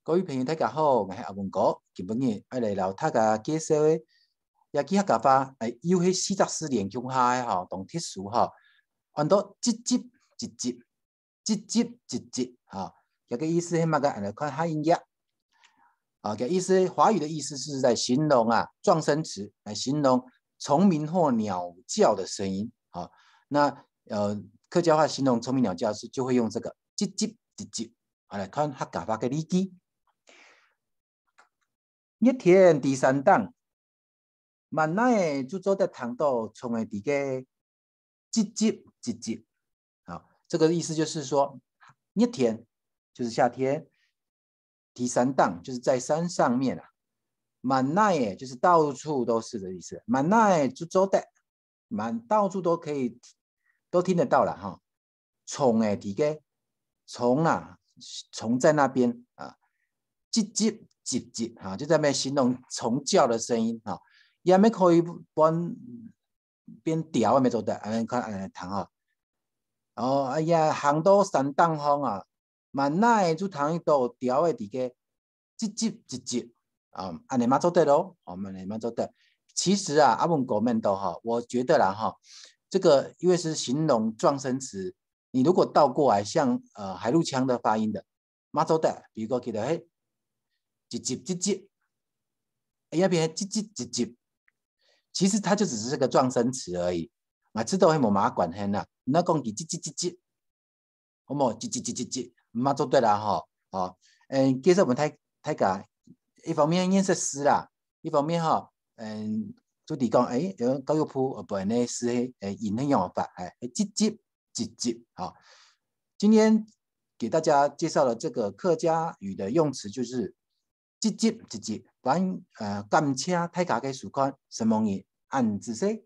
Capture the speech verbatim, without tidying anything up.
各位朋友，大家好，𠊎係阿文哥。今晡日愛來摎大家介紹个，這句客家話，欸，又係四隻字連共下个吼，當特殊吼，安到唧唧唧唧，唧唧唧唧，吼，這个意思係麼个？來看下一頁。啊，這意思，華語的意思是在形容啊，狀聲詞來形容蟲鳴或鳥叫的聲音。啊，那，呃，客家話形容蟲鳴鳥叫是就會用這个唧唧唧唧。好，來看客家話个例句。 熱天在山頂，滿哪仔就做得聽到蟲仔在該唧唧唧唧。好，這個意思就是說，熱天就是夏天，在山頂就是在山上面啊，滿哪仔就是到處都是的意思，滿哪仔就做得，滿，到處都可以，都聽得到了哈。蟲仔在該，蟲啊，蟲在那邊啊，唧唧唧唧哈，就在那邊形容蟲叫的聲音哈，也乜可以變，變調，也乜做得，恁樣看，恁樣聽哈。哦，哎呀，行到山頂項啊，滿哪仔就聽到鳥仔在該唧唧唧唧啊，恁樣嘛做得咯，哦，恁樣嘛做得。其實啊，阿文哥問到哈，我覺得啦哈，這個因為是形容狀聲詞，你如果倒過來，像，呃，海陸腔的發音的，嘛做得，比如講，記得，嘿，唧唧唧唧，哎，那邊唧唧唧唧，其實它就只是个狀聲詞而已，啊，這都係無麼个關係啦。你若講佢唧唧唧唧，好無？唧唧唧唧唧，嘛做得啦吼。哦，嗯，介紹分大，大家，一方面認識字啦，一方面吼，嗯，就係講，欸，有教育部，呃，本來是，欸，引用法，欸，唧唧 唧唧，好。今天給大家介紹的這個客家語的用詞就是唧唧唧唧，反，呃，感謝大家个收看，承蒙你，恁仔細。